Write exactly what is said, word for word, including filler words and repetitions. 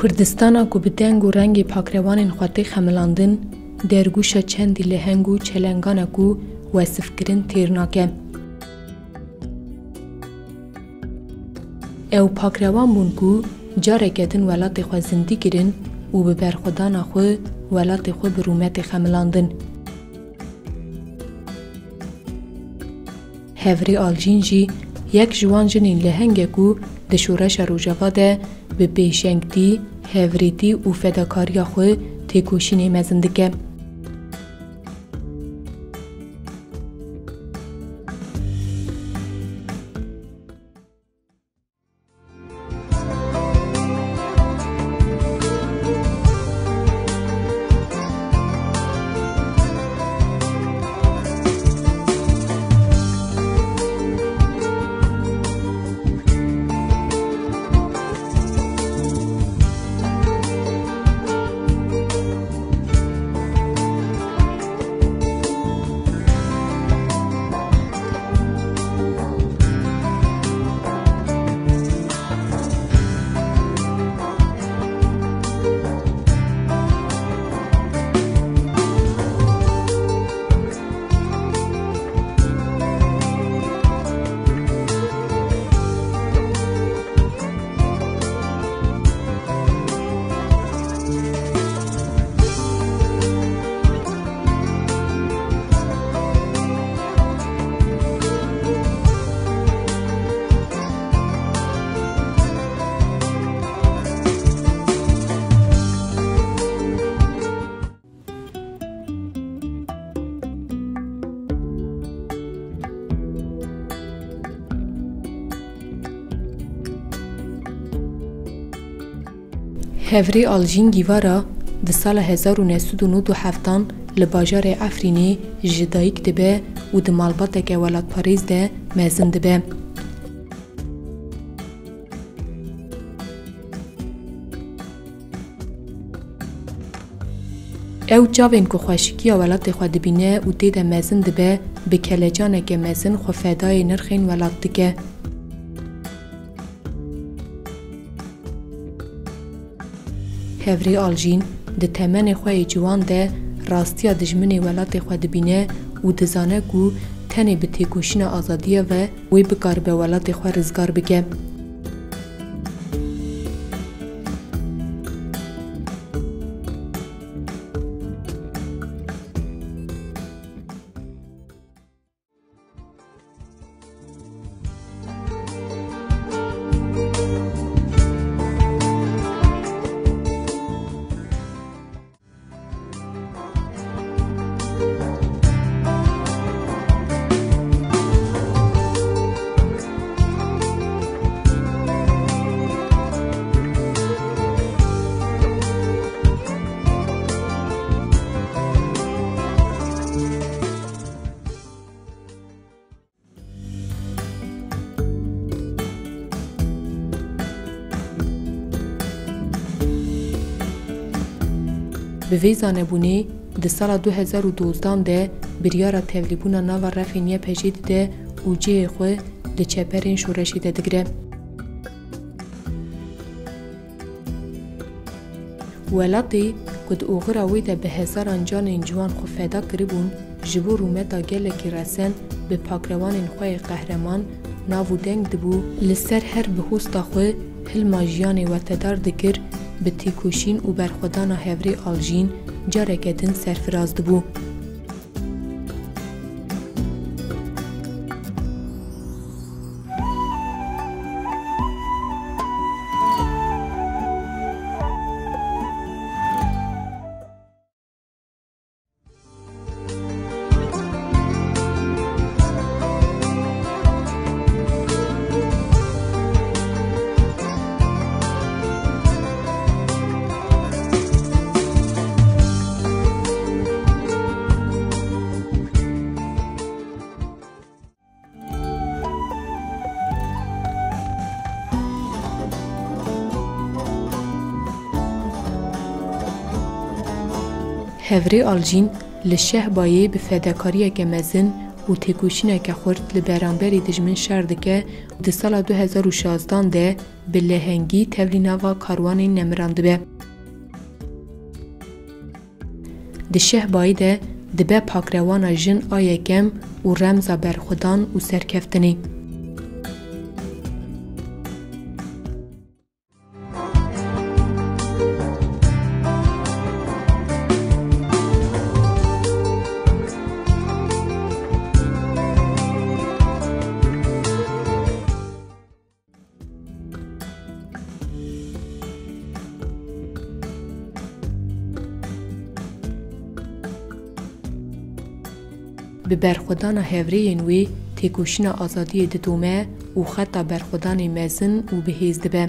Kurdistana ku bi deng û rengê pakrewanên xwe tê xemilandin, dergûşa çendî leheng û çelengan e ku wesifkirin têr nake. Ew pakrewan bûn ku careke din welatê xwe zindî kirin û bi berxwedana xwe welatê xwe bi rûmetê xemilandin. Hevrê Alcîn jî yek ji wan jinên leheng e ku di şoreşa Rojava de bi pêşengtî, hevrêtî û fedakariya xwe têkoşînê mezin dike. Hevrê Alcîn Gîvara di sala hezar û neh sed û nod û heftan li bajarê Efrînê ji dayik dibe û di malbateke welatparêz de mezin dibe. Ew çavên ku xweşikiya welatê xwe dibîne û tê de mezin dibe, bi kelecaneke mezin xwe fedayê nirxên welat dike. Hevrê Alcîn di temenê xwe yê ciwan de rastiya dijminê welatê xwe dibîne û dizane ku tenê bi têkoşîna azadiyê ve wê bikaribe welatê xwe rizgar bike. Bi vê zanebûnê, di sala du hezar û dozdan de biryara tevlîbûna nava refên Y P J'ê dide û cihê xwe di çeperên şoreşê de digire. Welatê ku di oxira wê de bi hezaran canên ciwan xwe feda kiribûn, ji bo rûmeta gelekî resen bi pakrewanên xwe yê qehreman nav û deng dibû, li ser her bihosta xwe hilma jiyanê wetedar dikir, bi têkoşîn û berxwedana Hevrê Alcîn careke din serfiraz dibû. Hevrê Alcîn li Şehbayê bi fedakariyeke mezin û têkoşîneke xurt li beramberî dijmin şer dike û di sala du hezar û şazdan de bi lehengî tevlî nava karwanên nemiran dibe. Di Şehbayî de dibe pakrewana jin a yekem û remza berxwedan û serkeftinê. Bi berxwedana hevrêyên wê, têkoşîna azadiyê didome û xeta berxwedanê mezin û bihêz dibe.